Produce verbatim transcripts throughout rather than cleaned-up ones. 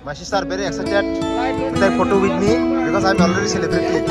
My sister very excited to take photo with me because I'm already celebrity.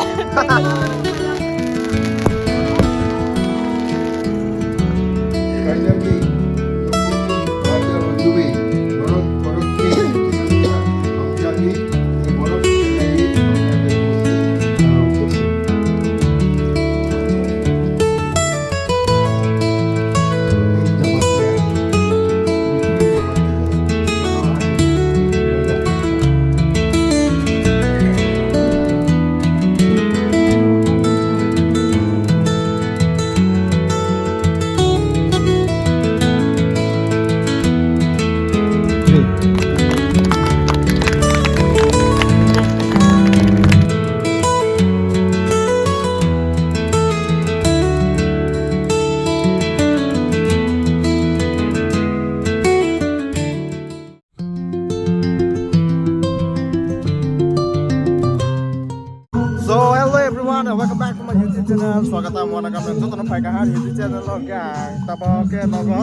So hello everyone, welcome back to my YouTube channel. Swagatam, wanakamnam, jotono phai kahar YouTube channel o hwnkhe ang tabok khe nogo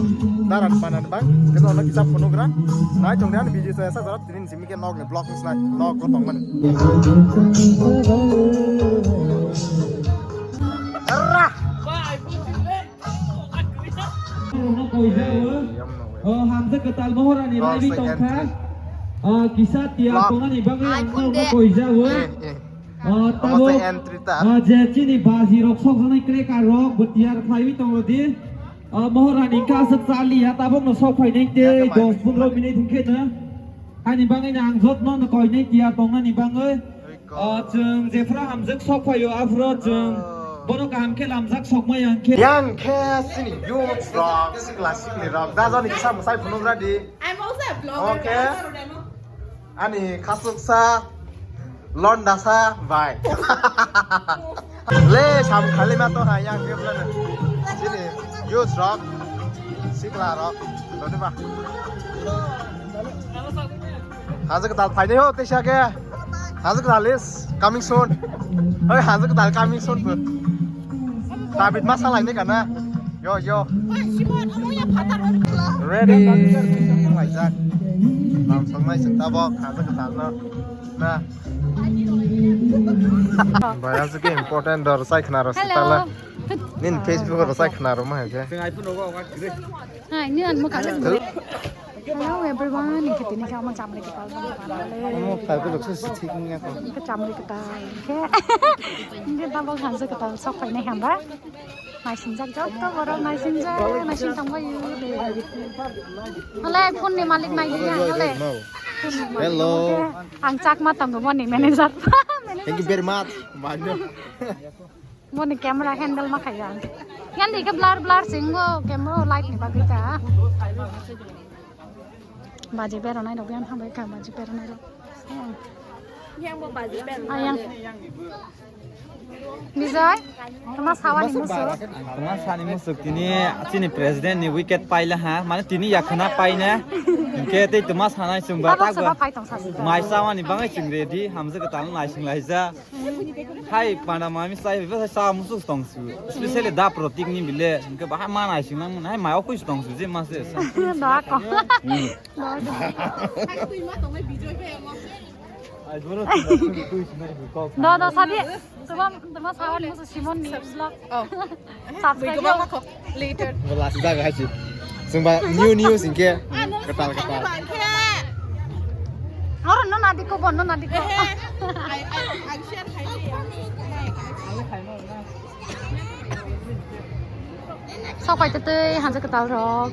daran panani bang khe nono kisa phunugra. Nai tongdi ani video sa esa jora tini simi khe nogni vlog ni slai nog go tongmani. Ra! Hamjak kwtal Maharani raiwi tongkha. Ah, kisa tiya tongnani bagwi ang nokno koijao. Ah, tabuk, ah, je chini baji rok sokjaknai cracker rok bo tiyar khlaiwi tongo di. Ah, Maharani hwnkhe aswk chaliya, tabukno sok phainai tei dos pondro minute hwnkhe no. Ani bagwino ang jotno no koinai tiya tongnani bagwi. Ah, chwng jephru hamjak sok phaio, aphuru chwng bono kaham khe lamjak sokmaya hwnkhe. Yang khe chini youth rok, sikla sikli rok, da jani kisa mwsai phunukra di. I'm also a vlogger. Okay. Ani khasuksa, londasa bai. Le sam khali ma to ha yang khe bla. Chini youth rok, sikla rok, toni ba. Hamjak kwtal phainai ho teisa khe. Hamjak kwtal is coming soon. Oi, hamjak kwtal coming soon bo. David ma salai ne kana. Yo, yo. Ready. Laijak. Lam songnai sing tabok hamjak kwtal no. Na. Baya se ke important dor sai khna ro sitala. Nin Facebook ro sai khna ro ma hai khe. Hai, ni an mo ka. Hello everyone, ni khiti ni kamo chamri kita. Mo ka ko lok se thik ni ko. Ke chamri kita. Ke. Ke ta bo khan se kita sok pai nai hamba. Naisingjak jotto borok naisingjak, naising tongbaio de. Hole phone ni malik nai dia hole. Hello. Ang Chakma tongo moni manager. Thank you very much. Mano. Moni camera handle ma khaya. Yan di ke blur blur singo camera light ni bagwi ta. Baji beranai rok yan hambai ka baji beranai rok. Yang bo baji beranai. Ayang. Bijoy, toma sawani musuk. Toma sani musuk tini chini president ni wicket paila ha, mane tini yakhana paina. Hingke tei toma sanai chwngba. Tabok takba. Soba phai tong sasi. Mai sawani bangai chwng ready, hamjak kwtal naising laija. Hai panda mami sai bebak sa musuk tong su. Especially da Pratik ni bile, hingke bahai ma naising nang hai mai okui tong su je ma se. Da ko. Hmm. Da ko. Da da sadi. Toma toma sawan musuk Simon ni vlog. Oh. Subscribe. Later. Wala sida ga haji. Sumba new new singke. Ketal ketal. Oro no nadiko bon no nadiko. Ai ai ai share khai. Sok pai tei hamjak kwtal rok.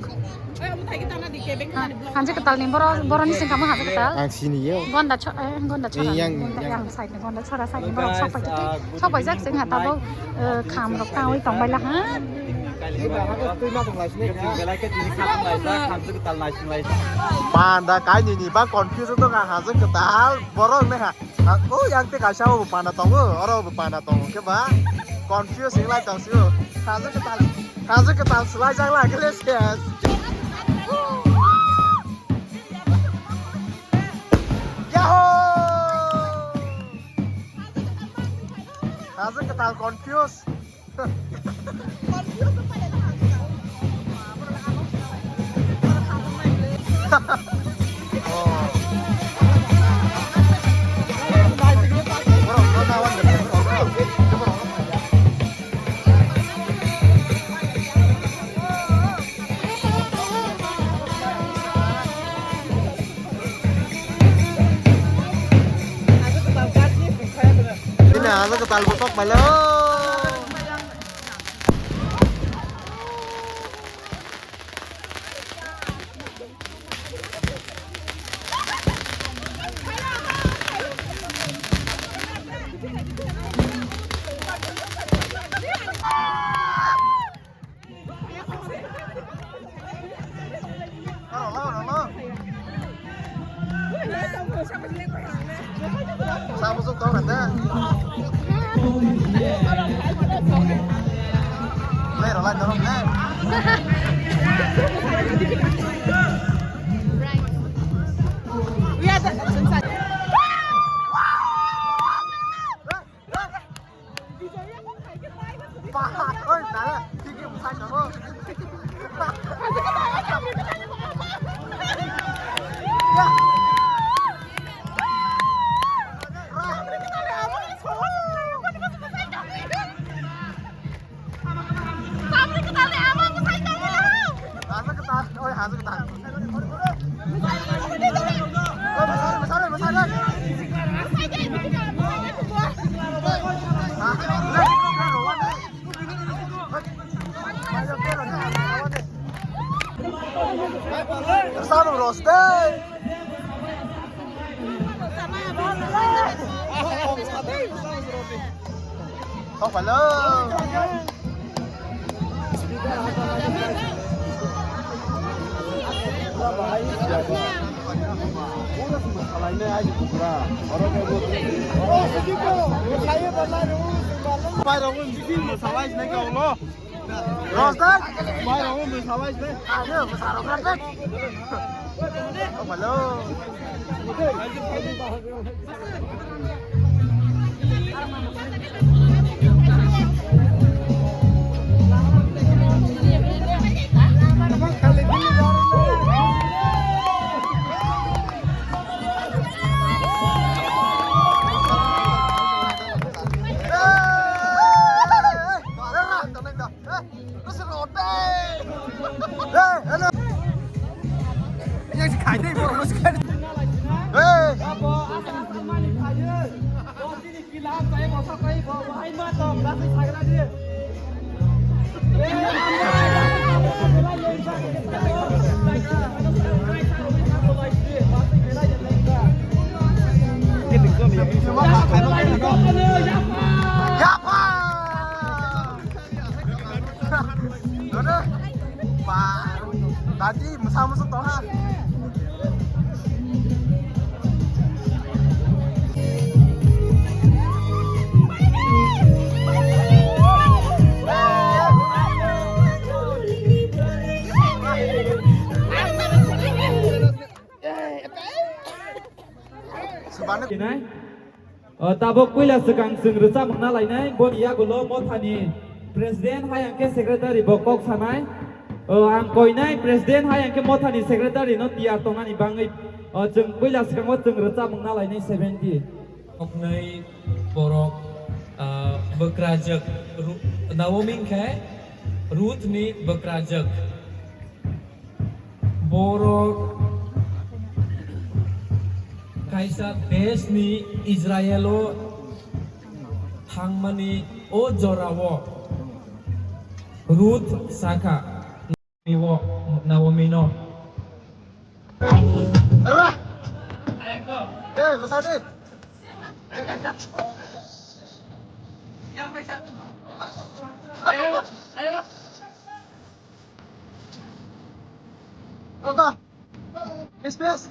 Hamjak kwtal ni boro, boro ni sing kamo hamjak kwtal. Ang sini yo. Gonda cho, eh, gonda chora. Yang, gonda yang. Yang side ni gonda chora side ni borok sok pai tei, sok pai jak sing ha tabok, eh, kham rok tangwi tong bai la ha. Panda kaini ni ba confuse to ka hamjak kwtal borok ne ha. Ha, o yang te kaisa o panda tongo, oro bo panda tongo, khe ba confuse wng lai tong sio. Hajo kwtal, hajo kwtal swlai jak lai khe le ses. Yahoo! Hajo kwtal confuse. Oh. Haja kwtal bo sok pailo. Sa bwswk tong kha de. Lai rw lai dorok de. Ba, oi, dale, tiki bwsai tongo. Haja kwtal, oi, haja kwtal. Samung roste. Kok palo. Pai rok bisi masalai nai kau lo. Rostan, pai rok bisi masalai nai. Ayo, besar rok kan. Kok palo. Yapha! Dadi, mwsa mwsuk tongha. Hinai? O, tabuk puila swkang chwng rwchapmung na lainai, boni yagulo mothani president hai hwnkhe secretary bo kok sanai. O, ang koinai president hai hwnkhe mothani secretary no tiyar tongnani bangwi, o, chwng puila swkango chwng rwchapmung na lainai seventy. Koknai borok, ah, bwkrajwk Ru-, Naomi hwnkhe Ruth ni bwkrajwk. Borok kaisa desh ni Israel o thangmani o jorao Ruth sakha, Naomi o, Naomi no. Kaka, space.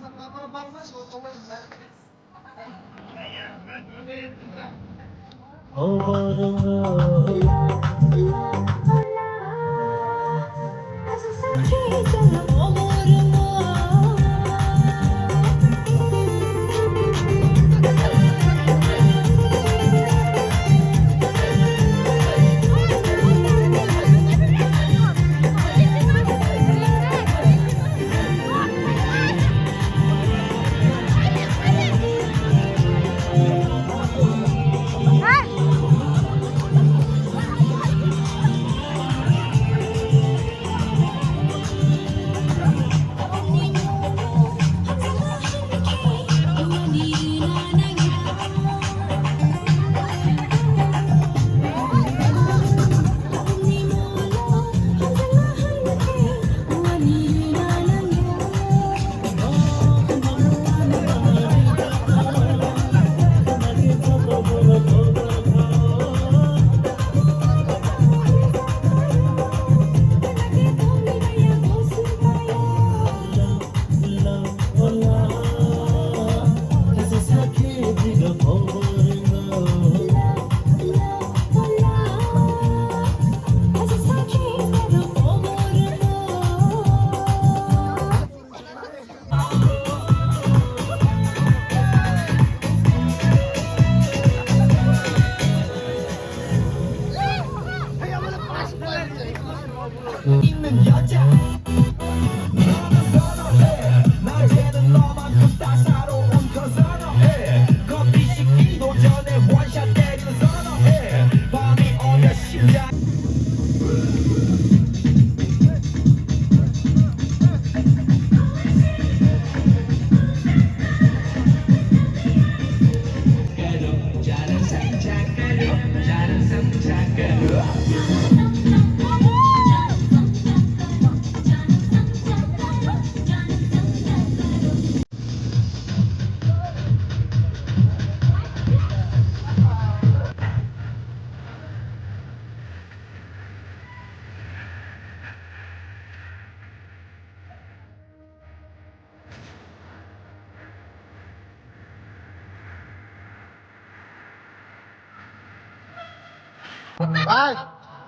Bhai,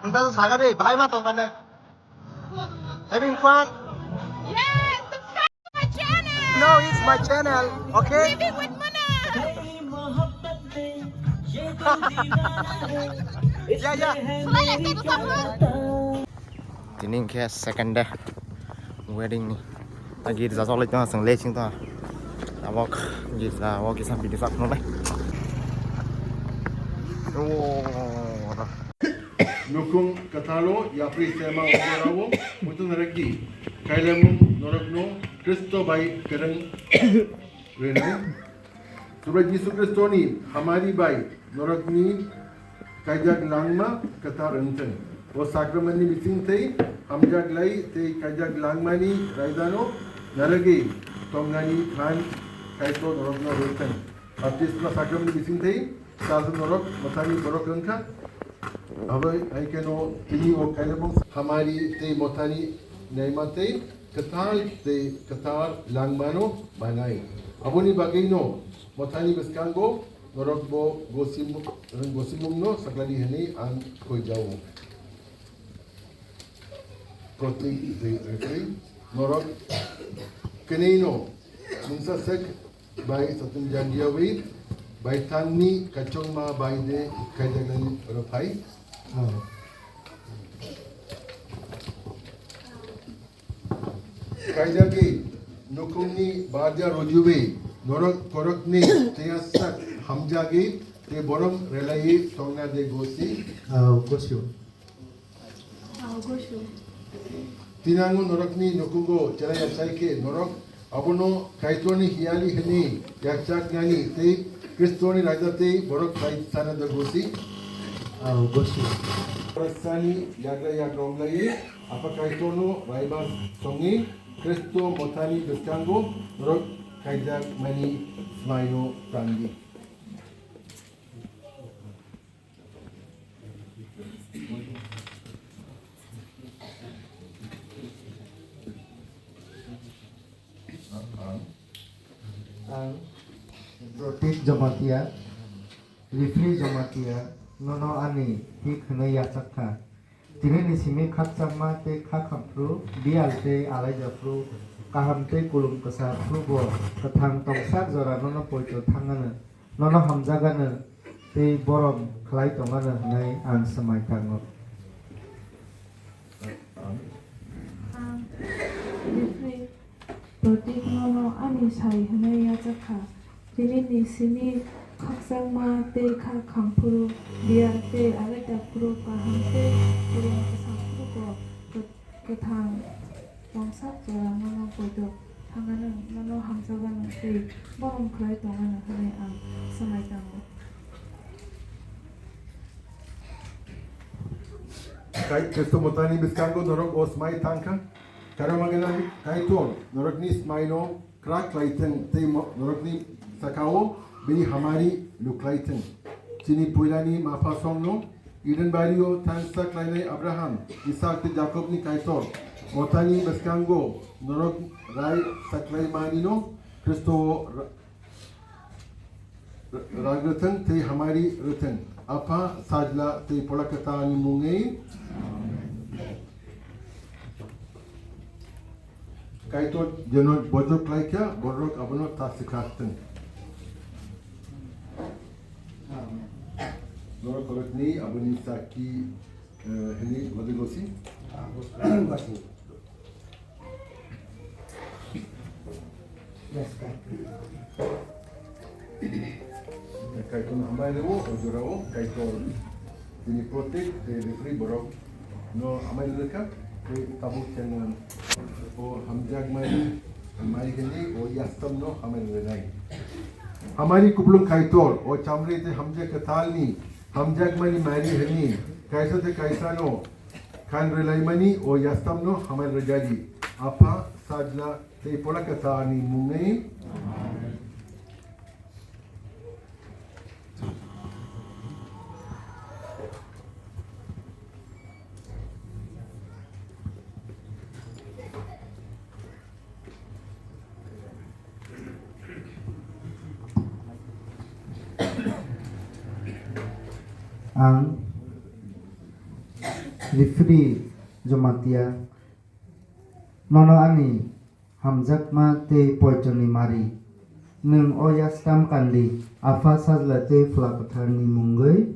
nta to saga de, bhai ma tong kane. Having fun? Yes, subscribe to my channel. No, it's my channel, okay? Living with Mona. Yeah, yeah. Tini hwnkhe second day wedding ni. A girja cholai tongo, chwng late sing tongo. Tabok girja o kisa video sak nolai. Nukhung kwthalo yapri sema ongorao muchung naraki kailamung norokno Kristo bai kwrwng rwnai. Subrai Jisu Kristoni hamari bai norokni kaijak langma kwthar wngthwng. O sakramani bising tei hamjak lai tei kaijak langmani raidano narwgwi tongnani phan Kaitor norokno rwthwng. Baptisma sakramani bising tei Sajwk norok mothani borok wngkha. Abo hai kheno tini o kailamung hamari tei mothani naima tei kwthal tei kwthar langmano manai. Aboni bagwino mothani bwskango norok bo gosim-, gosimungno sakladi hwnwi ang khoijao. Protik tei rwtwi norok kwnwino mungsa swk bai satung jagyawi bai thangni kaichongma bai de kaijaknani rwphai. Kaijagwi nukhungni barja rwjwi norok korokni tei asak hamjagwi tei borom relaiwi tongna de gosi. Gosio. Tinango norokni nukhungo chela yachai khe norok abono Kaitorni hiyali hwnwi yachaknani tei Kristoni raida tei borok bai sana da gosi. Gosio. Sani yagra yagra omlai Apha Kaitorno raiba songwi Kristo mothani bwskango norok kaijakmani swmaino tangdi. Ang Protik Jamatia, Rifri Jamatia, nono ani hik hwnwi yachak kha. Tini ni simi khakchangma tei khakhamphru, biyal tei alaida phru, kaham tei kulum kwsa phru bo kwthang tongsak jora nono poito thangano, nono hamjagano tei borom khlai tongano hwnwi ang swmai tango. Ang Jeffrey Protik nono ani sai hwnwi yachak kha. Tini ni simi khakchangma tei kha khamphuru, biyal tei alaida phuru, kaham tei kwrwng kwsa phuru bo kwthang tongsak jora nono poito thangano, nono hamjaganw tei borom khlai tonganw hwnwi ang swmai tango. Kai Kristo mothani bwskango norok o swmai thang kha. Karma gwnang Kaitor norokni swmaino kwrak khlai thwng tei mo-, norokni sakao bini hamari lukhlai thwng. Chini puilani maphasongno Eden bario thansa khlainai Abraham, Isak tei Jakobni Kaitor mothani bwskango norok rai saklaimanino Kristo ra-, ra-, rag rwthwng tei hamari rwthwng. Apha, Sajla tei Phola Kwtharni mungwi. Kaitor jeno bojok khlaikha, borok abono ta swkakthwng. Norok khoroknwi aboni sakki, eh, hwnwi bojok gosi. Kaitor hambai rwo, o jorao Kaitor bini protek tei refri borok no hambai rwkha, tei tabuk chengman o hamjakmani mai hwnwi o yastamno hambai rwnai. Hamari kupulung Kaitor, o chamri tei hamjak kwtalni hamjakmani mari hwnwi kaisa tei kaisano khan rwlaimani o yastamno hambai rwjadi. Apha, Sajla tei Phola Kwtharni mungwi. Ang Referee Jamatia, nono ani hamjakma tei poitoni mari. Nwng o yastam kandi, Apha Sajla tei Phola Kwtharni mungwi.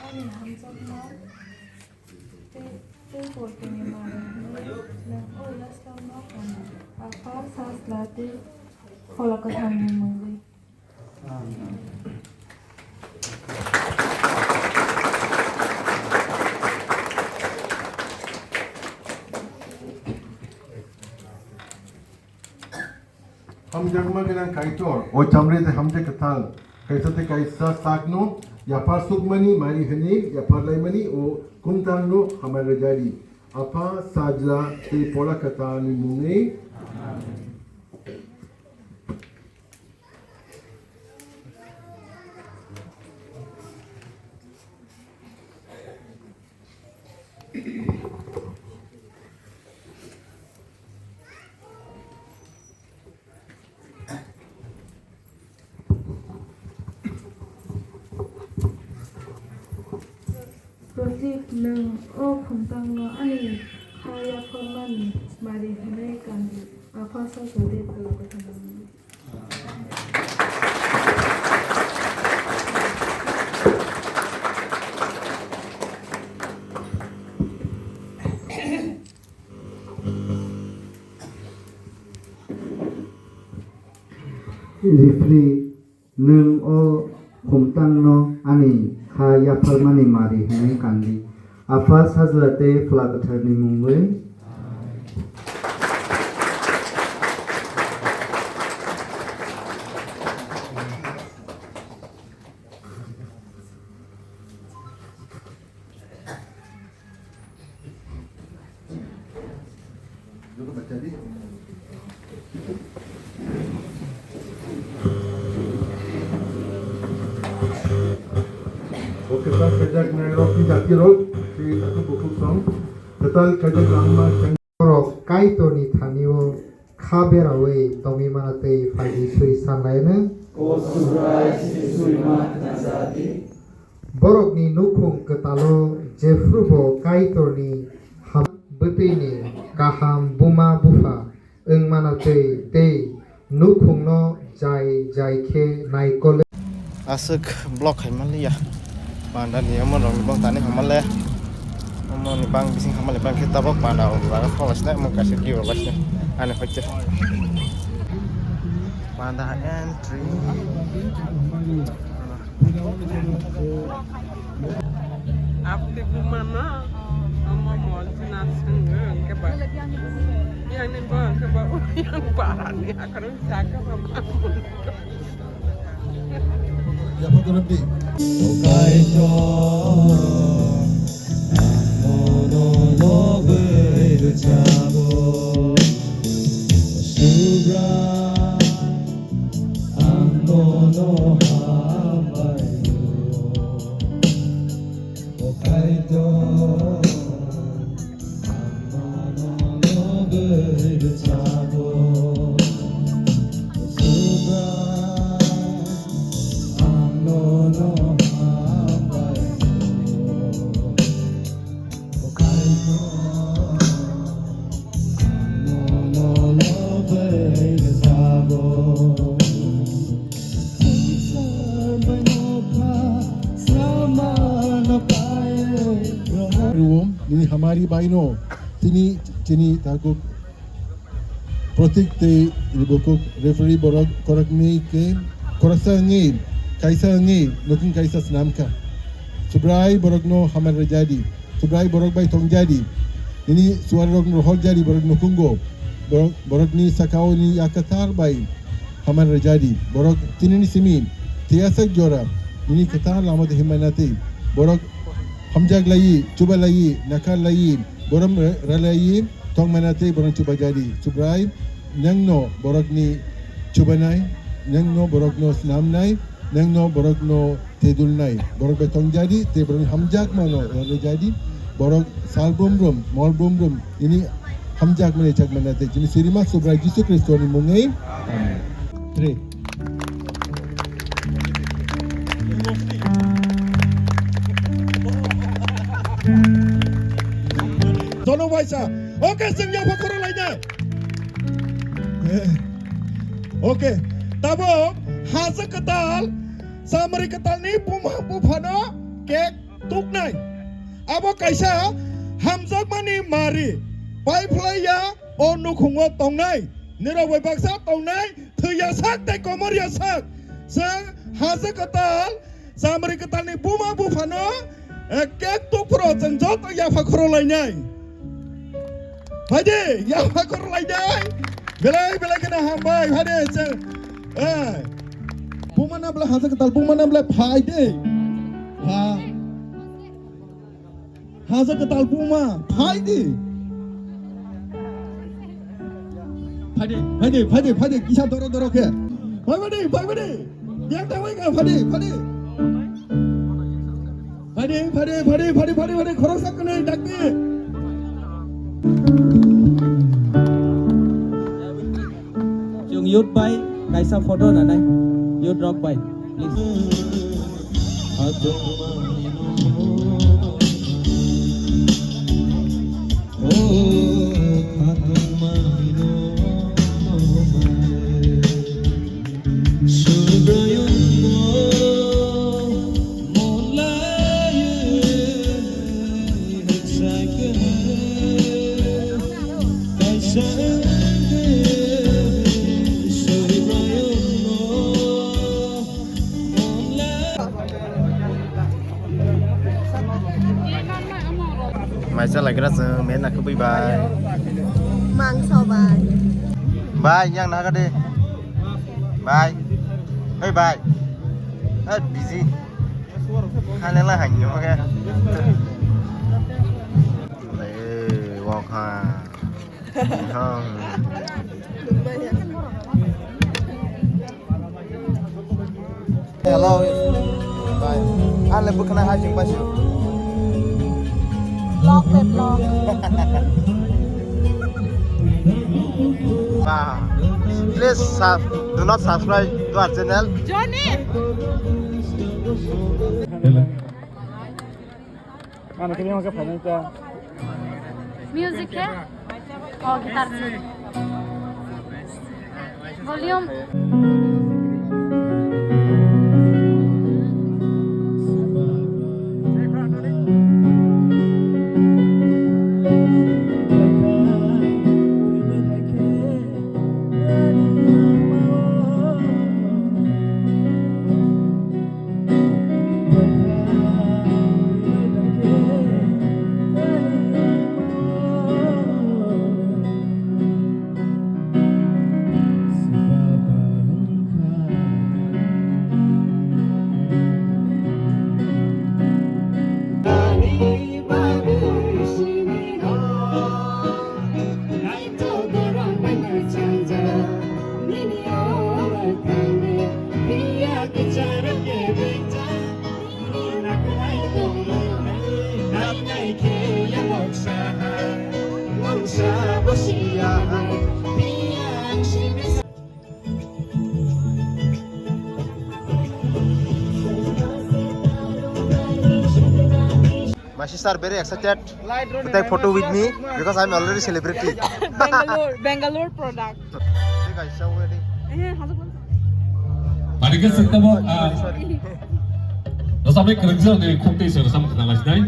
Ani hamjakma tei, tei poitoni mari hwnwi nwng o yastamno kandi, Apha Sajla tei Phola Kwtharni mungwi. Hamjakma gwnang Kaitor, o chamri tei hamjak kwthang, kaisa tei kaisa sakno yaphar sukmani mari hwnwi yaphar laimani o kumtangno hamari rwjadi. Apha Sajla tei Phola Kwtharni mungwi. Pratik, nwng o khumtangno ani kha yapharmani mari hwnwi kandi, Apha Sajla tei Phola Kwtharni mungwi. Referee, nwng o khumtangno ani kha yapharmani mari hwnwi kandi. Apha Sajla tei Phola Kwtharni mungwi. O kwtal khaijak nairok ni jati rok, tei takhuk bukhuk song, kwtal khaijak langma. Borok Kaitorni thani-o kha beraui tongwi mano tei phaidi swi sanlaino. O Subrai, sini swi ma thangsa di. Borokni nukhung kwtalo jephrubo Kaitorni ham-, bwtwini kaham buma bupha wng mano tei, tei nukhungno jai jai khe naikole. Aswk block hai manliya. Panda ni omo rok ni bang tani hamale. Omo ni bang bising hamale bang khe tabok panda o jaga phola sinai omo kaisa view rok bai sinai. Ani hoite. Panda entry. Apti bumano omo monti nasing ke ba. Yang ni ba ke ba yang parani akarang jaga ba. Yapha gorok di. O Kaitor, ang nono lobwi rwchabo. Subrai, ang nono hambai rwo. O Kaitor, Rwo, nini hamari baino, tini, tini takhuk Pratik tei Ribokuk referee borok koroknwi khe, koraksa wngwi, kaisa wngwi, nukhung kaisa swnamkha. Subrai borokno hamari rwjadi, Subrai borok bai tongjadi, nini suarirokno rohorjadi borok nukhungo, borok, borokni sakao nini yak kwthar bai hamari rwjadi, borok tinini simi tiyasa jora nini kwthar lama de himma nati, borok hamjak lai, chuba lai, nakar lai, borom ra-, ra lai, tongmana tei borok chuba jadi. Subrai, nangno borokni chubanai, Nengno borokno snamnai, nengno borokno thedulnai, borok bai tongjadi, tei borokni hamjakmano rwjadi, borok sal brum brum, mol brum brum, ini hamjakmani chakmana tei chini Sirima Subrai Jisu Khristoni mungwi. Amen. Three. Jono baisa. Okay, chwng yapha khoro lainai. Okay. Tabo haja kwtal, chamri kwtalni buma buphano cake tuknai. Abo kaisa hamjakmani mari. Pai phlai ya o nukhungo tongnai. Nirok bai baksa tongnai. Thwi ya sak tei komor ya sak. Chwng haja kwtal, chamri kwtalni buma buphano, eh, cake tukphuru chwng joto yapha khoro lainai. Phaidi, yapha khoro lainai. Belai, belai kheno hambai, phaidi chwng. Eh. Buma na bwle haja kwtal, buma na bwle phaidi. Ha. Haja kwtal buma, phaidi. Phaidi, phaidi, phaidi, phaidi, kisa doro doro khe. Phai phaidi, phai phaidi. Yang tangwi ka phaidi, phaidi. Phaidi, phaidi, phaidi, phaidi, phaidi, phaidi, khoroksa kwnwi dakti. Chwng youth bai kaisa photo nanai, youth rok bai, please. Mai chalaigra chwng men na kubui bai. Mangso bai. Bai, yang naga de. Bai. Hei bai. Eh, busy. Hane la hangyo ke. Eh, walk ha. Hello. Bye. Ale bwkhana hajing basio. Vlog le vlog. Wow. Please sub-, do not subscribe to our channel. Johnny. Hello. Ano kini hongke phainai ta. Music khe? Oh, guitar se. Volume. My sister very excited to take photo with me because I'm already celebrity. Bangalore, Bangalore product. Thik ase, wedding. Eh, hazuk. Tadi ke sih tabo, ah, rasam ni kerja ni khukti se rasam kena mas nai.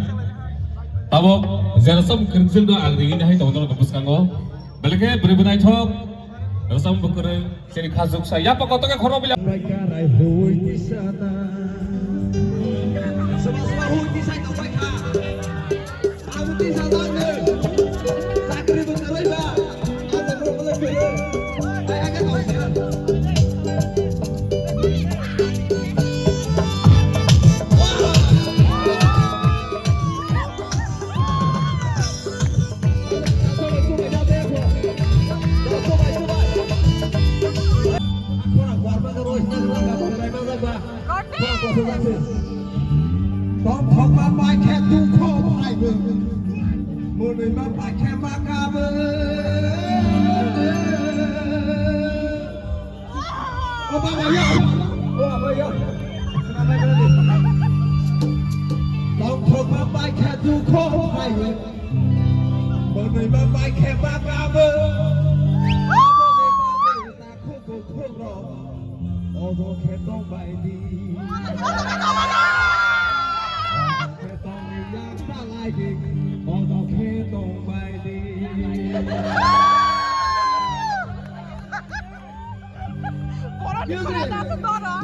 Tabo, je rasam kerja na agri ini hai tabo tabo bus kango. Belke beri benai thok, rasam bukere. Sini khasuk sa, ya pa koto ke khoro bila. Mwnwi ma paikhe ma kabo. O baba ya. O baba ya. Tongthok ma paikhe dukho phaiyo. Mwnwi ma paikhe ma kabo. Obo khe tong bai di. Obo khe tong yak salai di. Obo khe tong bai di. Borok ni khorang daso doro.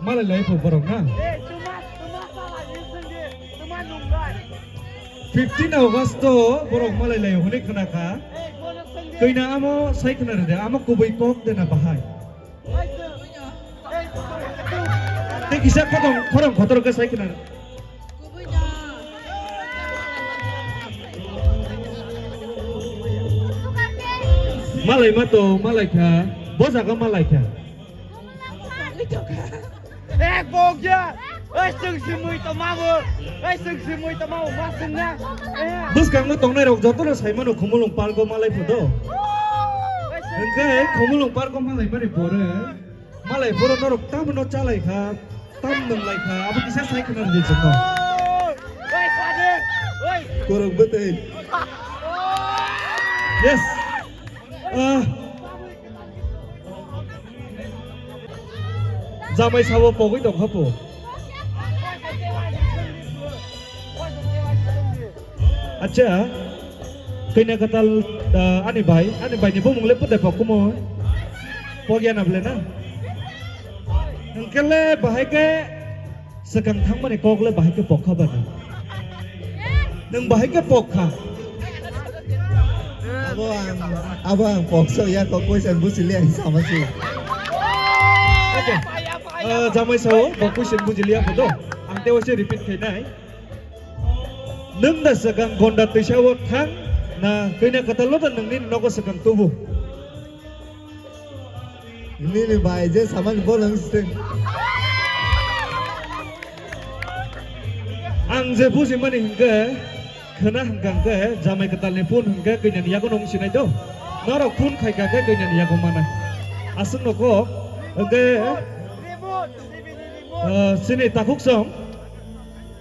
Malai lai pho borok na. Fifteen August to borok malai lai hwnwi khna kha. Kwi na amo sai khna rwdi, amo kubui kok de na bahai. Tei kisa khorang, khorang kotor khe sai khna. Malai ma to, malai kha, bo jaga malai kha. Ek bok ya. Ei, chwng simui tongma bo. Ei, chwng simui tongma bo, ma sungna. Eh. Bwskango tongnai rok jotono sai mano Khumulwng park o malai photo. Hwnkhe Khumulwng park o malai mani pore. Malai borok norok tamo no chalai kha, tam nwnglai kha, abo kisa sai khna rwdi chwngno. Oi, sadi, oi. Korok bwtwi. Yes. Ah. Jamai sabo pogwi tong kha po. Acha, kanya katal, ah, ani bai, ani bai ni bumung le putai pokmo. Pogya na ble na. Hwnkhe le bahai khe swkang thangmani kok le bahai khe pokha ba na. Nwng bahai khe pokha. Abo ang, abo ang pokso ya kok koi san busi le ang sama si. Okay. Ah, jamai sao, bo koi san buji liya photo. Ang tewa se repeat khainai. Nwng da swkang gonda twisa o thang na kanya katal lo da nwngni nogo swkang tubu? Nini bai je samani bo nwng siteng. Ang je bujimani hwnkhe khwna hwnkha hwnkhe jamai kwtalni phone hwnkhe kanyani yago nwng sinai do. Norok phone khaikha khe kanyani yago manai. Aswkno kok hwnkhe, ah, chini takhuk song.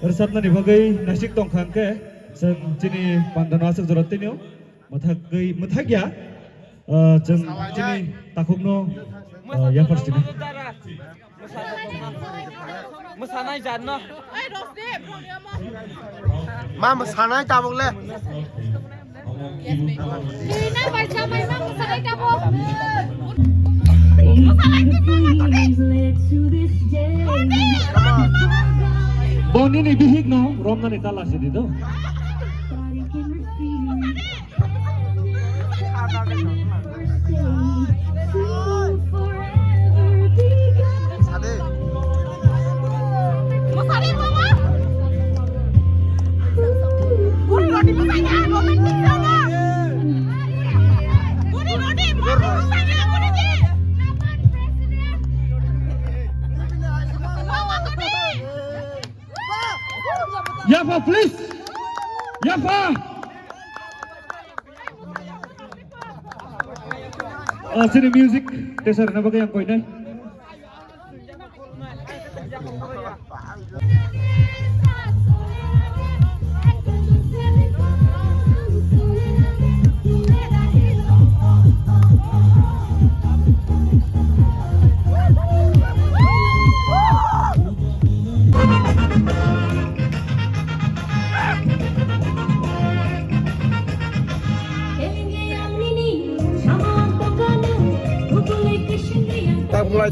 Rwchapnani bagwi naisik tongkha hwnkhe, chwng chini pandano aswk jora twnio mwthagwi, mwthagya, ah, chwng chini takhukno, ah, yaphar sini. Mwsanai janno. Ma mwsanai tabuk le. Bo nini bihik no romnani tala sidi do. Yapha, please. Yapha. Ah, sini music tesa rwna bagwi ang koinai.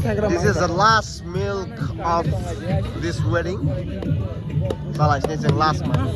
This is the last milk of this wedding. Salai sini cheng last man.